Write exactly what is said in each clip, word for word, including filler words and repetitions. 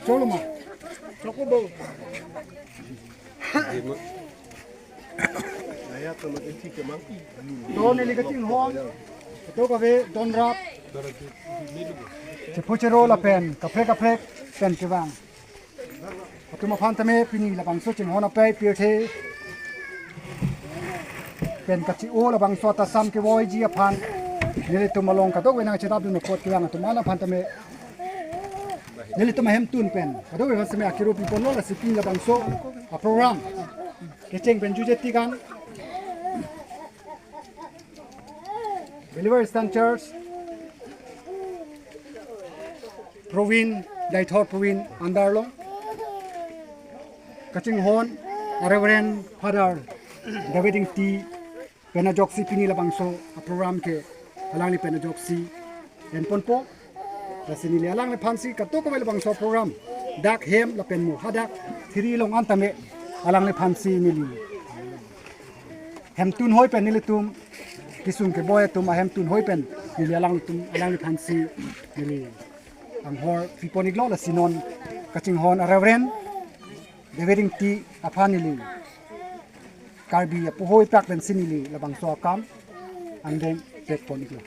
Cholo ma. Choko bo. Aya to ma iti ke mang. Don neli kachinghon. To kave don rap. Chepu chero lapen kaprek kaprek pen kevang atum aphan tame pini labangso chinghon apei pirthe pen kachi-o labangso atasam kevoiji aphan nelitum along kadokave nangchetap dun apot kevang atum an aphan tame nelitum ahemtun pen kadokave aphan tame akiru piponlo. Lasi pini labangso a-program kecheng pen juje tikan Believer Eastern Church, Provin, Deithor Provin under lo kachinghon a-Reverend Father David Ingti pen ajoksi pini labangso a-program ke alangli pen ajoksi enponpo. Lasi neli alangliphansi kadokave labangso program dak hem lapen mo hadak thiri along an tame alangliphansi neli hemtun hoi pen nelitum kesung keboi atum ahemtun hoi pen neli alanglitum alangliphansi neli anghor pipon iklo. Lasi non kachinghon a-Reverend David Ingti aphan neli Karbi apuhoi prak pensi neli labangso akam angdeng pekpon iklo.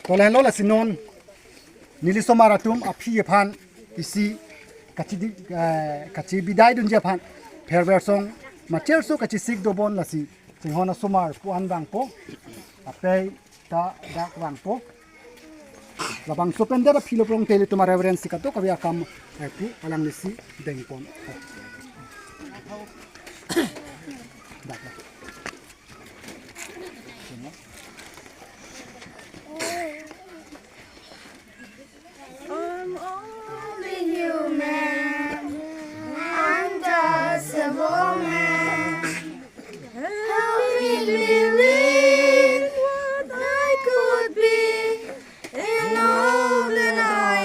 To lahenlo lasi non neli osomar atum aphi aphan isi kachi di, eh, kachi bidai dunji aphan pherber song macherso kachisik dobon. Lasi chinghon asomar pu-an vangpo, apei ta dak vangpo. Labangso pen dak aphi lo prong tele tuma Reverend si kadokave akam, eh, pu alanglisi dengpon. Dak, dak. I'm only human. I'm just a woman. Help me believe what I could be and all that I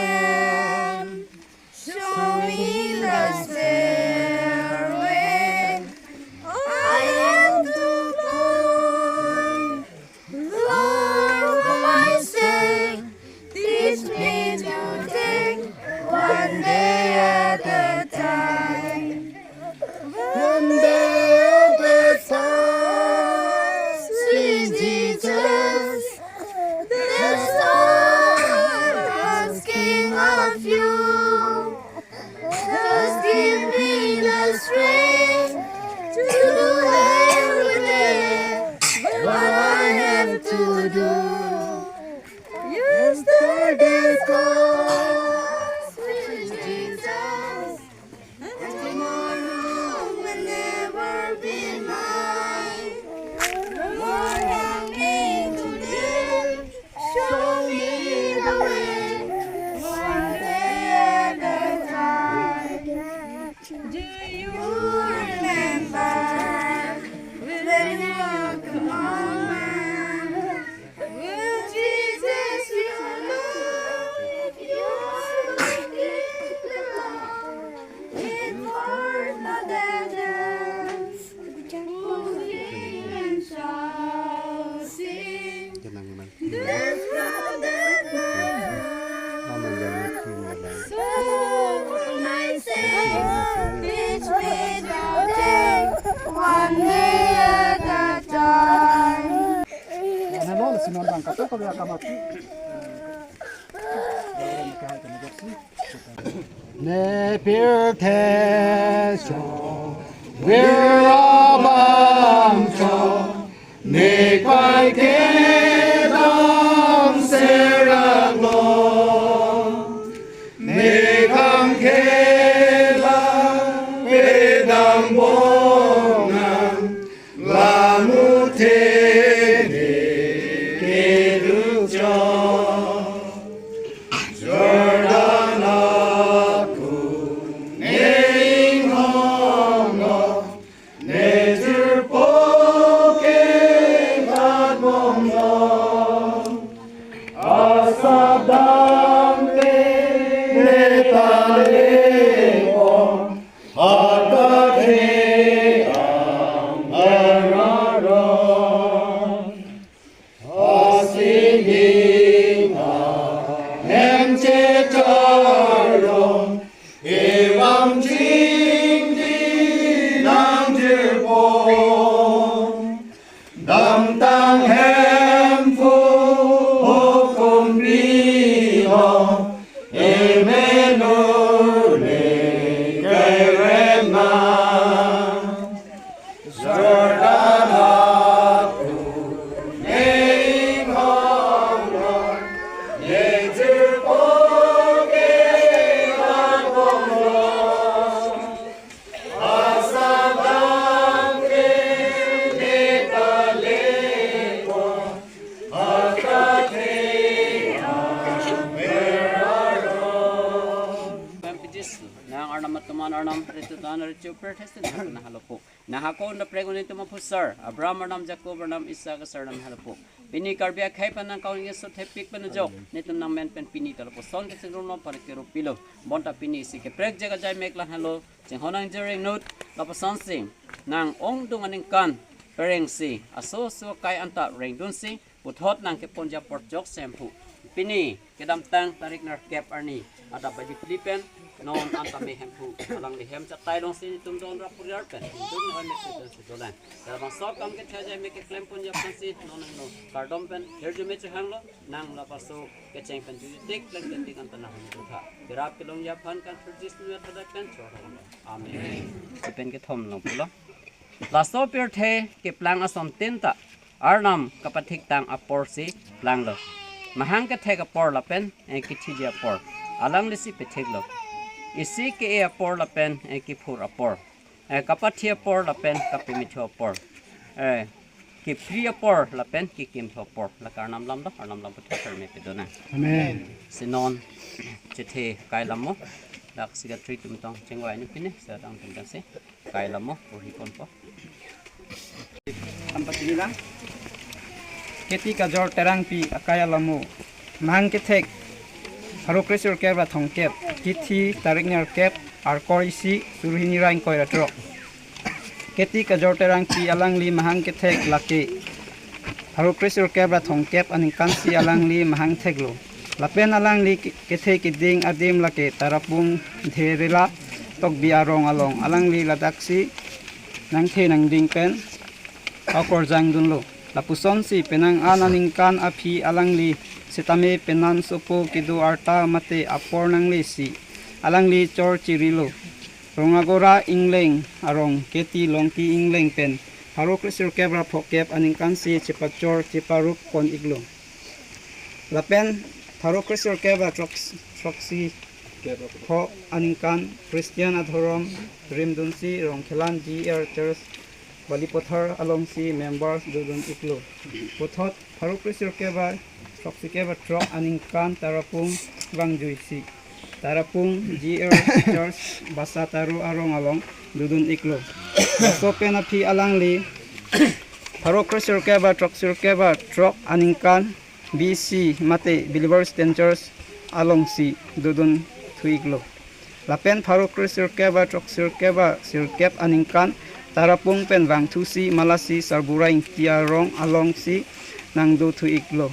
am. Show me the stairway I have to climb. Lord, for my sake, teach me to take one day at a time. One day at a time, sweet Jesus, that's all I'm asking of you. Just give me the strength to do everything what I have to do. Yesterday's gone, sweet Jesus, and tomorrow will never be mine. Lord, help me today. Show me the way, one day at a time. Do you remember when you come home? Will Jesus, you love, you are looking for it was not the dance, moving and shouting. That's not the dance. So I say, Teach me to take one day at a time. Ano lo, si non bang kata ko ya kamat. Ne pirthe cho, vira bang cho, ne kai kedam serak lo, ne khang khela pedam bongan, lamu the ne keduk cho. Jordan aku ne inghong lo, ne jirpo ke khat bom lo. Asap damde ne ta lepo, ha ta the ang araro. Asing ding ahem checharo, evam ching di nang jirpo. Damtang Hemphu hukum pi ho, Emmanuel kerena. Jordan aku ne inghong lo, ne jirpo ke khat bom lo. Asap damde ne ta lepo, ha ta the ang araro. Nang Arnam atum an Arnam, ritu tan ritu perthes nang halopo. Nang hako na pregun itum aphusar, Abraham Arnam, Jacob Arnam, Isak asar Arnam halopo. Pini Karbi akhei pen nang kaun yeso thepik pen jok, netum nang men pen pini ta lapuson kechengrum lo, parke rup pilo. Bonta pini isi keprek jaga jai mek la halo, chinghon nang jereng nut, lapuson si nang ongdung aningkan perengsi, aso aso kai anta rengdunsi, puthot nang keponji apor chokche Hemphu. Pini kedamtang tarik nerkep arni adap baji phli pen non anta me Hemphu alangli hem chatai longsi netum don rap puriar pen netum ne mek se don se dolang. Labangso akam kethe jai mek keklem ponji aphansi non nang no kardom pen hirjume chehang lo, nang lapaso kecheng pen juju tik leng tik anta nang hum tha. Kerap kelongji aphan kan Khristo Jisu athada pen chor. Amen. Sipen kethom long pulo. Laso pirthe keplang ason tin ta Arnam kapathik tang apor si planglo. Mahang kethek apor lapen, eh, kethiji apor, alangli si pethiklo. Isi ke-e apor lapen, eh, kiphur apor, eh, kapathi apor lapen kapemethu apor, eh, kepri apor lapen kekimthu apor. La Arnam lam do, Arnam lam puthot therme pedona. Amen. Si non chethe kai lam mo, dak secretary atum tong chengvai nu pine, sedang tentang si kai lam mo, purhi ponpo. Tampatini lang. Keti Kajor Terangpi akai alamo. Mahang kethek pharo kresirkep ra thomkep, kithi tarik nerkep, Arkoi isi, suri hini ra ingkoi ra throk. Keti Kajor Terangpi alangli mahang kethek lake pharo kresirkep ra thomkep aningkan si alangli mahang theklo. Lapen alangli ke-, kethe keding adim lake Tarapung Dherela Tokbi arong along. Alangli ladak si nangthe nangding pen akorjang dunlo. Lapuson si penang an aningkan aphi alangli setame penan sopo kedo arta mate apor nangle si alangli chor chirilo. Rongagora Ingleng arong Keti Longki Ingleng pen pharo kresirkep ra phokep aningkan si chepachor cheparup pon iklo. Lapen pharo kresirkep ra throksi, throksi pho aningkan Christian adhorom rimdunsi Rongkhelan G R Church Balipathar alongsi members dodun iklo. Puthot pharo kresirkep ra throksikep ra throk aningkan Tarapung vangjuisi Tarapung G R Church Basataro arong along dodun iklo. Laso pen aphi alangli pharo kresirkep ra throksirkep ra throk aningkan B C mate Believers Ten Church alongsi dodun thu iklo. Lapen pharo kresirkep ra throksirkep ra sirkep aningkan Tarapung pen vangthusi Malasi Sarbura Ingti arong alongsi nangdo thu iklo.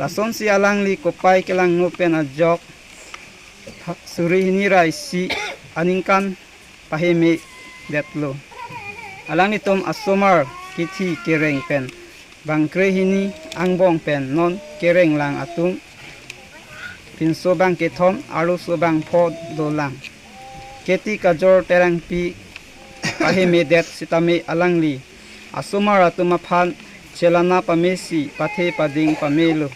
Lasonsi alangli kopai kelangno pen ajok suri hini ra isi aningkan paheme detlo. Alanglitum asomar kithi kereng pen bangkre hini angbong pen non kereng lang atum pinso bang kethom, arloso bang pho dolang. Keti Kajor Terangpi paheme det sitame alangli asomar atum aphan chelana pamesi pathe pading pamelo.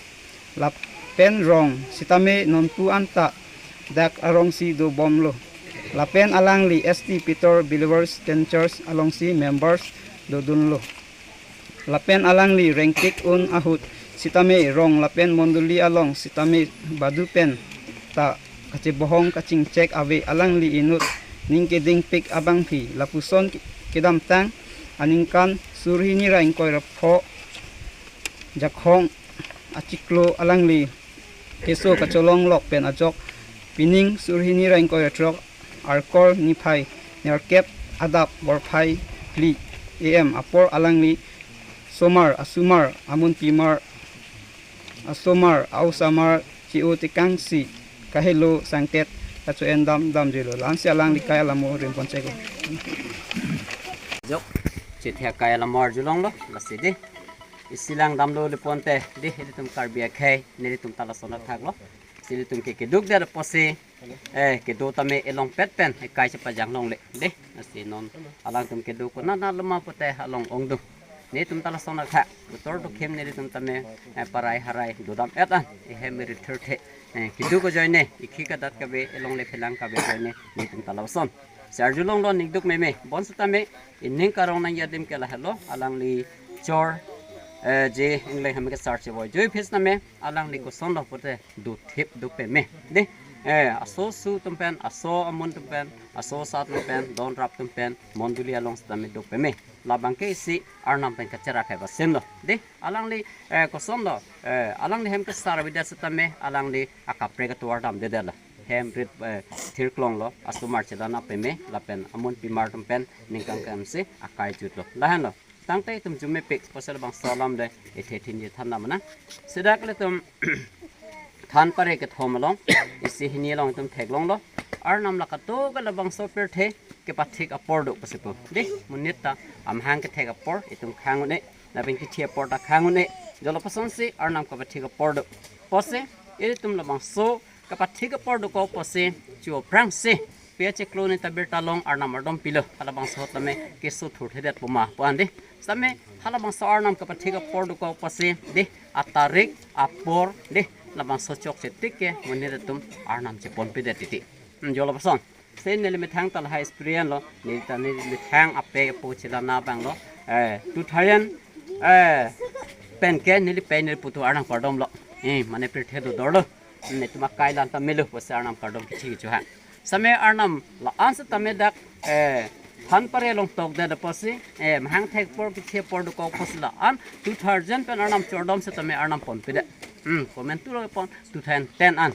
Lapen rong sitame nonpu anta dak arongsi dobomlo. Lapen alangli S T Peter Believers Ten Church alongsi members dodunlo. Lapen alangli rengtik un ahut sitame rong lapen mondoli along sitame badu pen ta kachebohong kachingchek ave. Alangli inut ning kedingpik abangphi lapuson kedamtang aningkan suri hini ra ingkoi ra pho Jakhong achiklo alangli keso kacholong lok pen ajok pining suri hini ra ingkoi ra throk Arkor niphai nerkep adap borphai phli A M apor alangli somar asomar amunpimar asomar aosamar chi-o tekangsi kahelo sangket kacho-en dam damjuilo. La-ansi alangli akai alamo rimpon chek. Jok, chethek akai alamo arjulonglo, lasi dei. Isi lang damlo le ponte, dei, ilitum Karbi akhei, nelitum ta lason athaklo. Si ilitum ke keduk det apotsi, eh, kedo tame elongpet pen, eh, akai chepajang longle, dei. Lasi non, alangtum kedo konat nat loma pote along ongdung. Netum ta lason athak, butor dokhim nelitum tame, eh, parai harai dodam-et an, eh, hem iri thirthe, eh, keduk ajoine, ikhi kadat kave, elongle phelang kave ajoine, netum ta lason. Si arjulonglo ningduk meme, bonsitame, ining karong nangji adim ke lahelo, alangli chor, eh, je ingleng hem kesar chevoi joi phis tame, alangli kosonlo pote dothip dopeme. Dei, eh, aso asu atum pen, aso amun atum pen, aso asa atum pen, don rap atum pen, mondoli along sitame dopeme. Labang ke isi Arnam pen kacherap heba senlo. Dei, alangli, eh, kosonlo, eh, alangli hem kesar avedet sitame, alangli akaprek atovar damdedetlo. Hem rit, eh, thirklonglo, asomar chelana peme, lapen amunpimar atum pen, ningkang kemsi, akai jutlo. Lahenlo. Tangte itum jumepik, kosel bangso alam de, ithe thinji than dam nang. Si dak ilitum than pare kethom along, isi hini along itum theklonglo. Arnam la kato ke labangso pirthe kepathik apor do pusi pu. Dei, monit ta amahang kethek apor, itum khang un-e, lapen kithi apor ta khang un-e. Jolo pasonsi Arnam kepathik apor do. Pusi, ilitum labangso kepathik apor dokok pusi, chu aphrangsi, pi achiklo ni ta birta long Arnam ardom pilo, halabangso tame keso thurthedet puma pu an dei. Sitame halabangso Arnam kepathik apor dokok pusi, dei, atarik, apor, dei, labangso chokche tik ke, monit atum Arnam cheponpedet titi. Hmm, jolo pason. Si neli methang ta lahai experience lo, neli ta neli methang ape apo chelana abang lo. Eh, two thousand, eh, pen ke neli pei neli putu Arnam kardomlo. Eh, mane pirthe dodorlo. Netum akai lan ta melo pusi Arnam kardom kithi kichu ha. Sitame Arnam la-an sitame dak, eh, than pare along tokdet apotsi, eh, mahang thek apor kithi apor dokok apotsi la-an two thousand pen Arnam chordom sitame Arnam ponpedet. Hmm, komantu lo pon two thousand ten an.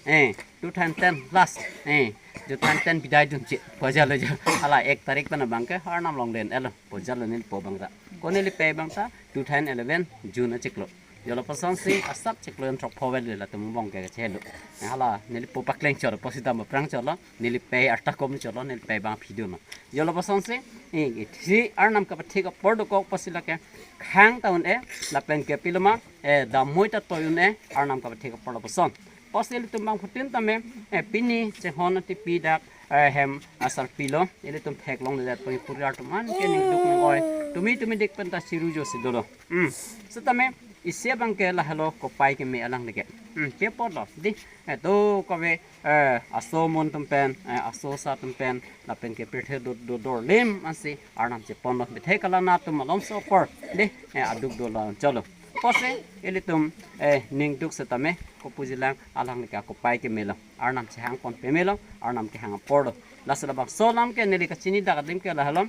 Eh, two thousand ten last. Eh, two thousand ten bidai dunche. Pojalo jo. Hala ek tarik pen abang ke Arnam longlen elo. Pojalo neli po bang ta. Ko neli pei bang ta two thousand eleven June achiklo. Jolo pasonsi asap chiklo jon throk pho vel latum bong ke chelo. Hala neli po pakleng chor, po sitame aphrang cholo, neli pei arta kom cholo, neli pei bang phi dunlo. Jolo pasonsi, eh, si Arnam kepathik apor dokok pusi lake khang ta un-e, lapen ke piloma, eh, damoi ta toi un-e, Arnam kepathik apor lo pason. Pusi ilitum bangphutin tame, eh, pini chenghon atipi dak, eh, hem asarpi lo, ilitum theklongledet pon puriar atum an ke ningduk ningoi, tumi tumi dik pen ta chiru josi dolo. Hmm. Sitame, isi abang ke lahelo kopai keme alangli ke. Hmm, ke apor lo, dei, eh, dokave, eh, aso amun atum pen, eh, aso asa atum pen, lapen ke pirthe do, dodor lim ansi, Arnam cheponlo, bithek kalana atum malomso apor, dei, eh, aduk dolo cholo. Pusi, ilitum, eh, ningduk sitame, kopuji lang, alangli ke kopai keme lo, Arnam chehang pon peme lo, Arnam kehang apor lo. Lasi labangso alam ke neli kachini dak adim ke lahelo,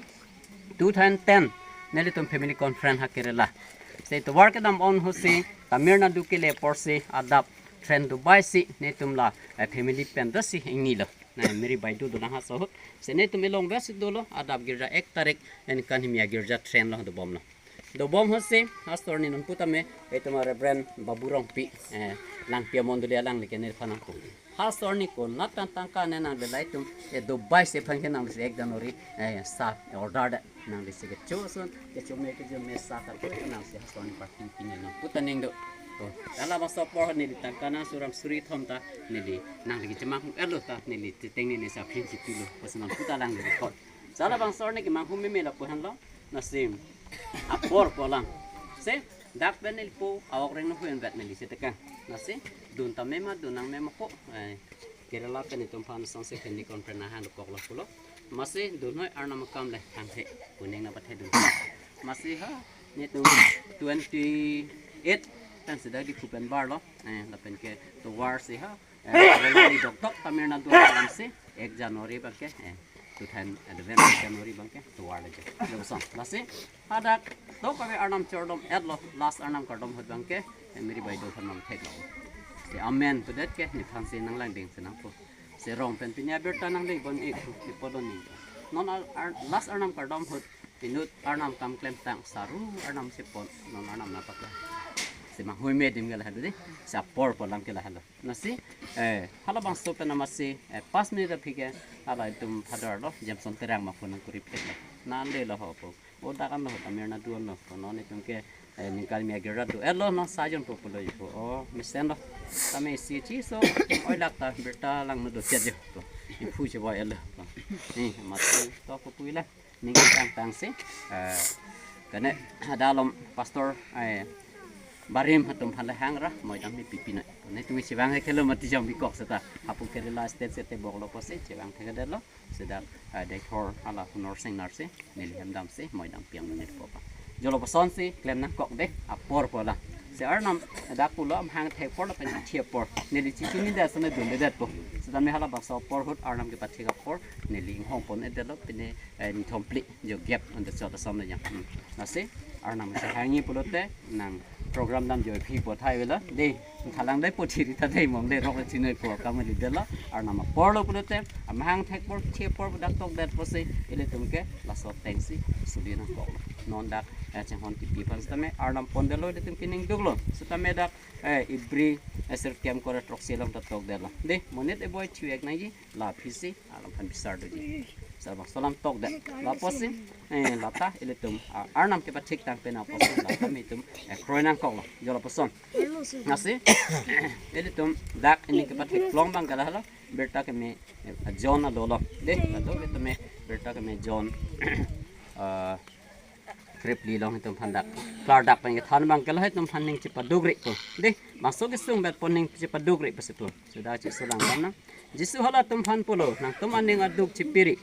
two thousand ten, nelitum family conference ha Kerala. Si tovar kedam on ahutsi, Tamil Nadu kele apotsi, adap train Dubai si, netum la, eh, family pen dosi ingnilo. Na, Mary Baidu dolang ha so ahut. Si netum elong vesi dolo, adap girja ek tarik, aningkan himya girja train lo dobomlo. Dobom ahutsi, pastor ni nonpu tame, itum Reverend Babu Rongpi, eh, Langpi amondoli alangli ke neliphan nangpo. Halaso arni konat pen tangka ne nanglilai atum, eh, Dubai si aphan ke nangli si ek January, eh, sa order det. Nangli si kecho ason, kecho me kecho me sa ta tu nangli si halaso arni party pine nangpu ta ning do. To, halabangso apor neli tangka nangsurang suri thom ta neli nangli kechemang elo ta neli cheteng neli si aphin si pilo. Pas nangpu ta lang record. Halabangso arni kemang hum meme lapu henlo. Lasi apor pu alam. Si dak pen neli po awok reng no huen bet neli si tekang. Lasi dun ta mema dun nang mema ko. Eh, Kerala pen itum aphan song se keni konpren ahan kok lo pulo. Lasi dun noi arnam akam le hanghe kuning na pathe dun. Lasi ha netum twenty eight pen sida di kupen bar lo. Eh, lapen ke tovar si ha. Eh, Kerala ni dokdok Tamil Nadu alam si ek January abang ke. Eh, tu than advent January abang ke tovar le jo. Lo song. Lasi hadak to kami arnam chordom et lo last arnam kardom ahut abang ke. Eh, miri bai do than nam thek lo. Si amen pu det ke nephan si nanglang ding si nangpo. Si rong pen pini abirta nangding bon ik ni podon ni. Non ar, ar, last arnam kardom ahut inut arnam kam klemtang saru arnam si pon non arnam na paklang. Si manghui me adim ke lahelo di. Si apor pu alam ke lahelo. Lasi, eh, halabangso pen amatsi, eh, pas minute aphi ke, hala itum father lo, Jameson Terang ma phone nang kuri pek lo. Nande lo ho po. O dak an lo, Tamil Nadu an lo, ko non itum ke, eh, ningkan mi agira do. Eh, lo, no, sajon po pulo ipo. O, mesen lo. Tame isi chi so, oi lak ta, birta lang no do chet jo. Ko, iphu che boy elo. Ko. Ni, mati, to po pui la. Ning tang tang si. Eh, kane, dalom pastor, eh, barim atum aphan le hangra, moi dam ni pipi noi. Netum chevang ke lo mati jam bikok seta. Hapu Kerala state state bok lo pusi, chevang ke lo. Sida, eh, dei thor hala hunor seng nar si, neli hem dam si, moi dam piang neli po pa. Jolo pason si, klem nangkok de, apor pu alam. Si arnam, dak pulo amahang thek apor lapen chithi apor. Neli chithi ni da sana dun de det po. Sida me halabangso apor ahut arnam kepathek apor, neli inghong pon et det lo, pine, eh, ni thom phli, jo gap, anta chot asam na jang. Hmm. Lasi, arnam si hangji pulote, nang program dam joi phi po thai velo. Dei, thalang dei po thiri ta dei mong dei rok le chinoi po kam le det lo. Arnam apor lo pulote, amahang thek apor, chithi apor dak tok det pusi, ilitum ke, laso ateng si, suli nangkok lo. Non dak, eh, chenghon kipi aphan sitame, arnam pon det lo, ilitum ke ning duk lo. Sitame dak, eh, Ibri, eh, sirkep kre throksi along ta tok det lo. Dei, monit e boy thiu ek nangji, la aphi si, alam aphan bisar doji. Sarbang solam tok det. La pusi, eh, lata, ilitum, ah, arnam kepathek tang pen apotsi, lata me itum, eh, kroi nangkok lo. Jolo pason. Lasi, ilitum, dak ini kepathek long abang ke lahelo, birta keme, eh, John alo lo. Dei, lata ilitum me, birta keme John, eh, krepli along itum aphan dak. Klardak pen kethan abang ke lahai itum aphan ning chepaduk ri ko. Dei, bangso kesung bet pon ning chepaduk ri pusi pu. Sudah chesulang dam nang. Jisu halatum aphan pulo, nangtum aning aduk chepiri.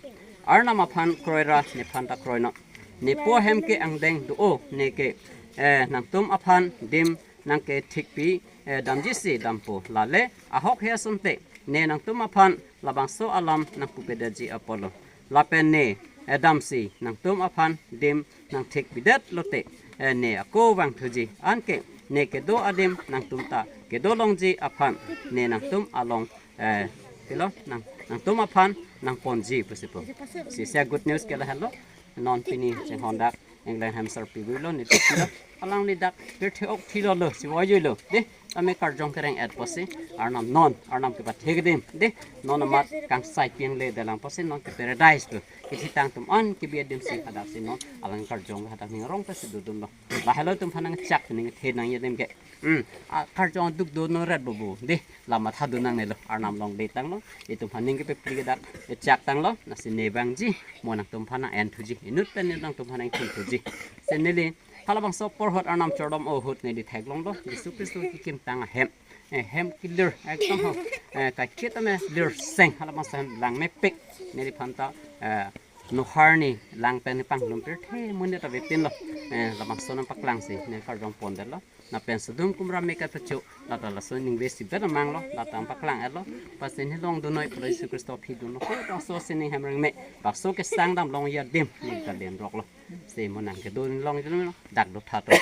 Arnam aphan kroira, nephan ta kroinon. Nepo ahem ke angdeng do-o, neke, eh, nangtum aphan adim nangkethikpi, eh, damji si dampo. Lale, ahok he asonte, ne nangtum aphan labangso alam nangpupedetji apotlo. Lapen ne, eh, damsi, nangtum aphan adim nangthikpidet lote, eh, ne ako vangthuji. Anke, ne kedo adim nangtum ta kedo longji aphan, ne nangtum along, eh, pilo, nang, nangtum aphan nangponji pusi pu. Si, si good news ke lahelo, non pini chenghon dak, England Hampshire pivir lo, ne pilo. Alangli dak, pirthe ok thilo lo, si voyoi lo. Dei, tame karjong kereng et pusi, arnam non, arnam kepathek adim. Dei, non amat kangsai piang le dalang pusi, non ke paradise lo. Kithi tang atum an kebi adim si hadak si non, alang karjong hadak ning rong pusi dodun lo. Lahelo itum aphan nangchak ning the nangji adim ke. Hmm, a, karjong duk do no ret bobo. Dei, la matha dun nangne lo, arnam longle tanglo. Itum aphan ning kepepli ke dak, eh, chak tanglo. Lasi ne vangji, mo nangtum aphan nang-enthuji. Inut pen nangtum aphan nang-enthuji. Si neli, halabangso apor ahut arnam chordom ahut neli theklong lo. Jisu Khristo kekim tang ahem. Eh, hem kelir, ekdom ho. Eh, kaiketa me lir seng, halabangso ahem lang mepik. Neliphan ta, eh, nohar ni lang pen panglumpir the monit ta vepin lo. Eh, labangso nangpaklang si, ne karjong pon det lo. Lapen sodum kumra me kapacho, lata laso ningve si bet amang lo, lata nangpaklang et lo. Pas ini long dunoi pulo Jisu Khristo aphi dunlo. Ho, bangso sining hem reng me, bangso kesang dam longji adim, ne kalen rok lo. Si mo nang kedo ni long jin lo, dak dotha to.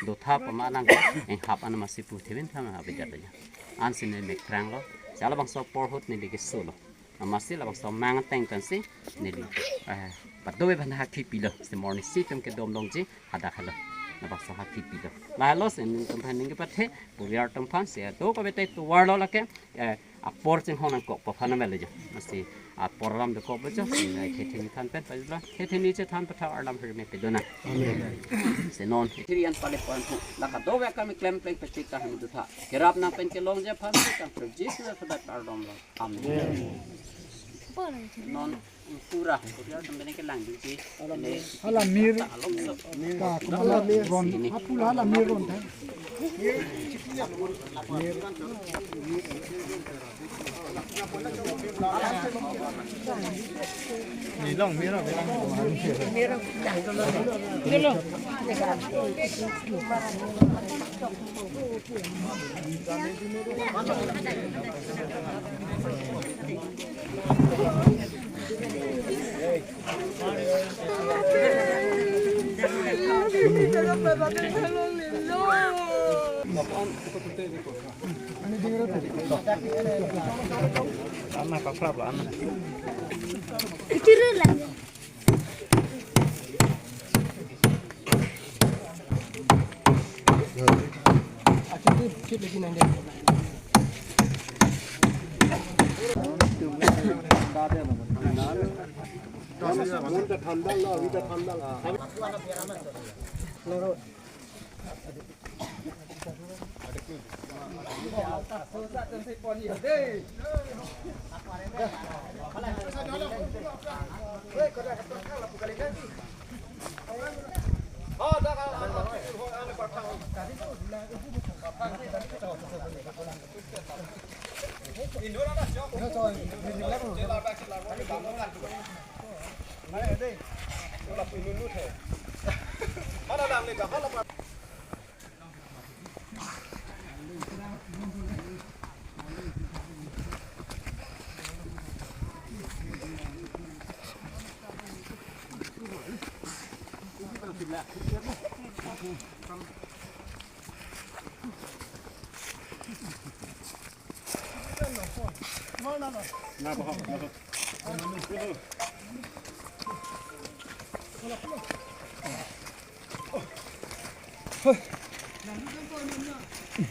Dotha pama lang, enghap an amatsi pu thevin tham ha bejat ya. Ansi ne mek prang lo, si halabangso apor ahut neli keso lo. Amatsi labangso amang ateng pen si, neli, eh, pado be ban hakhi pilo, si morning si itum kedom longji, hadak helo. Labangso hakhi pilo. Lahelo si netum aphan ning kepathe, puriar atum aphan si, to kabe te tovar lo lake, eh, apor chinghon nangkok aphan amen lo jo. Masi apor alam dokok bejo. Nai ketheni than pen pajula. Ketheni chethan pathak arlam herme pedona. Amen. Senon. Thiri an pale pon pu. Laka dovek kami klem pleng petik ta hami dutha. Kerap nang pen kelongji aphan si kang perjis na sedat ardomlo. Amen. Non pura pura sampai ke lang duji. Hala mir. Alom so. Ka kumala mir ron. Apula hala mir ron tha. Nilong mira. Anna paprap la anna.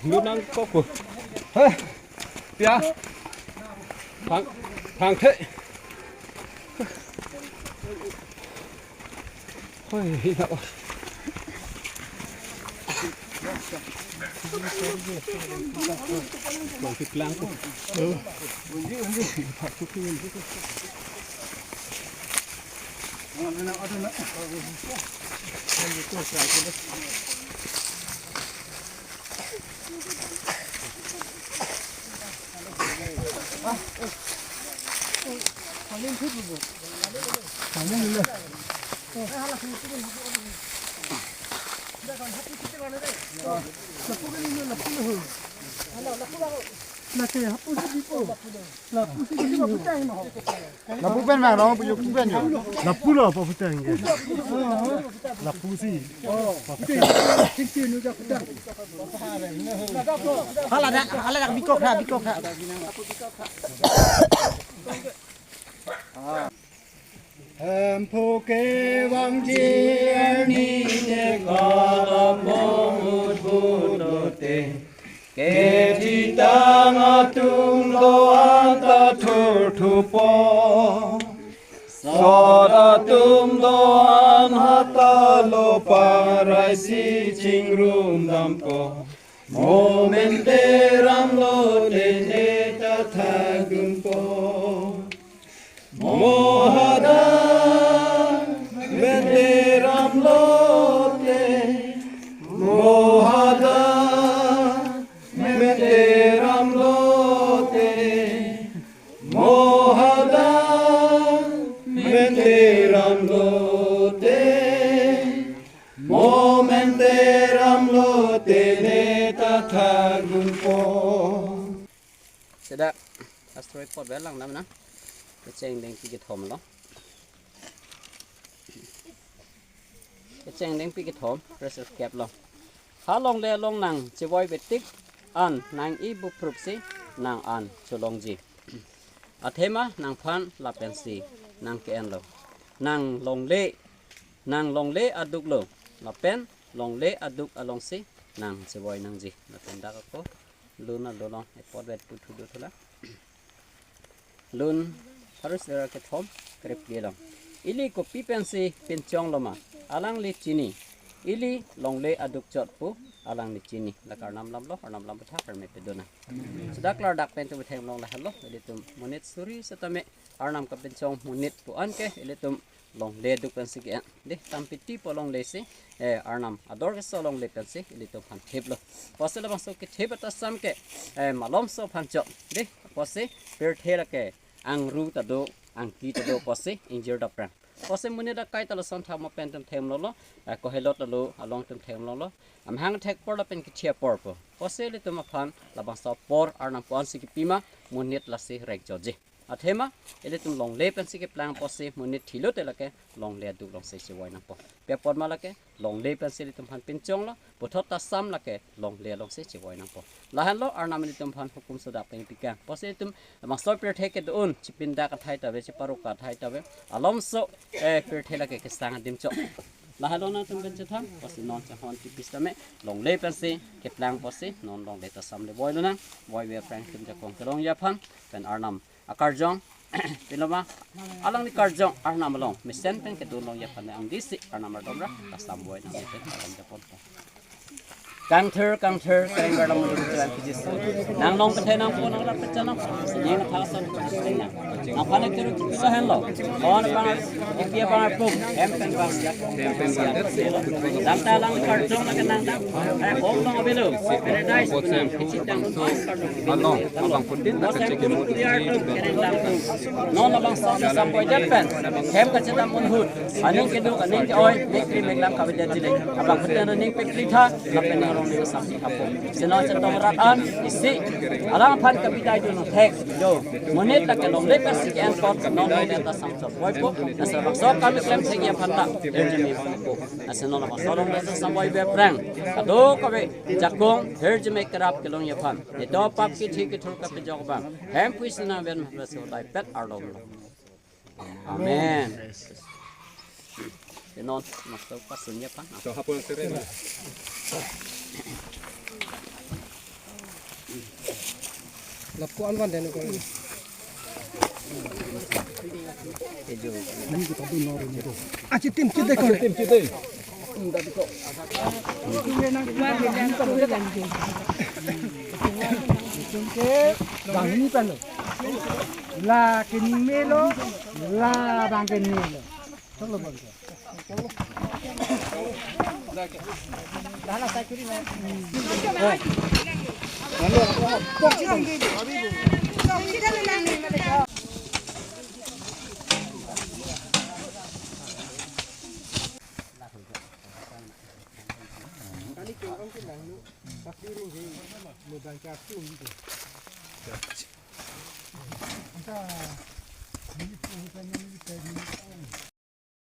Lu nangkok ko. Hah? Pia. Thang, thang the. Hoi, hi na. Bang si klang ko. Lapu pen bang, no, pu pen yo. Lapu lo, pa putang ke. Lapu si. Hala dak, hala dak bikok ha, bikok ha. Hemphu kevangji arni te kalabong utbun dote. Kethitang atum do-an ta thurthupo. Sot atum do-an hattalo parai si chingrum dampo. Mo mente ram lote ne ta thakdunpo. Mo hadak mente ram lote, mo hadak mente ram lote, mo hadak mente ram lote, mo mente ram lote ne ta thakdunpo. Seta, astroi pot belang dam na. Kecheng dengpi kethom lo. Kecheng dengpi kethom, pressure cap lo. Ha longle along nang chevoi betik an nang-i buprup si nang an cholongji. Athema nangphan lapen si nang ke-en lo. Nang longle, nang longle aduk lo. Lapen longle aduk along si nang chevoi nangji. Lapen dak ako. Luna lolong, epot vet puthu do thula. Lun pharo sera kethom krepli along. Ili kopi pensi pinchong loma, alangli chini. Ili longle aduk chot pu alangli chini. Lake Arnam alam lo, Arnam alam puthak arme pedona. Sudak klardak pen tum theng long lahelo, ilitum monit suri setame Arnam kapinchong monit pu anke ilitum longle aduk pensi ke-en. Dei, tampiti po longle si, eh, Arnam ador keso longle pensi ilitum aphan thiplo. Pusi labangso kethip atasam ke, eh, malomso aphan chok. Dei, pusi pirthe lake angru ta do, angki ta do pusi ingjir dapprang. Pusi monit akai ta lason thama pen tum themlo lo, eh, kohelot alo along tum themlo lo. Amahang thek apor lapen kethi apor po. Pusi ilitum aphan labangso apor Arnam ko-ansi kepima monit lasi rek joji. Athema, ilitum longle pensi keplang pusi monit thilo te lake longle aduk alongsi chevoi nangpo. Pi apot ma lake longle pensi ilitum aphan pinchonglo, puthot atasam lake longle alongsi chevoi nangpo. Lahenlo Arnam ilitum aphan hukum sudak pen pikang. Pusi ilitum labangso pirthe kedo-an, chipindak athai ta ave, chiparuk athai ta ave. Alomso, eh, pirthe lake kesang adim chok. Lahenlo nangtum pen chethan, pusi non chahon tipis tame, longle pensi keplang pusi, non longle atasam le voilo nang, voive aphrang tum jakong kelongji aphan, pen Arnam akarjong, piloma, alangli karjong Arnam along mesen pen kedo longji aphan angdisi Arnam ardom ra, atasam voi nang pen Arnam japon. Kangthir, kangthir, kangthir, kangthir, kangthir. Nang long kethe nang pon nang rap pecah nang. Sinyeng thasa nang. Nang panik terus kita henlo. Kon pang, ipi pang pum, em pen pang. Dam ta lang karjong na kenang dam. Eh, om nang avelo. Paradise. Along, abang putin ta kacek mo. Non labangso sampai pen. Hem kacedam unhut. Aning keduk, aning ke-oi, mekri meklam kavedet jile. Abang putin aning pekri tha, lapen ning arong ning samsi kapo. Sino chetong rat an, isi. Alangphan kabidai do no thek. Do. Monit lake longle pensi ke-en apot, non longle atasam chot voipo. Nasa bangso kam klem thekji aphan ta. Herjeme voipo. Nasa non bangso longle atasam voive aphrang. Kadokave jakong, herjeme kerap kelongji aphan. Netum pap kithi kithur kapejok abang. Hem pusi nang ven mapra so dai pet arlong. Amen. Te non, master pasun ya, Pak. So, hapon sere. Lapko anwan den ko. Achi tim chide ko. Tim chide. Dangni pano. La kini melo, la bang kini melo. Chalo bang.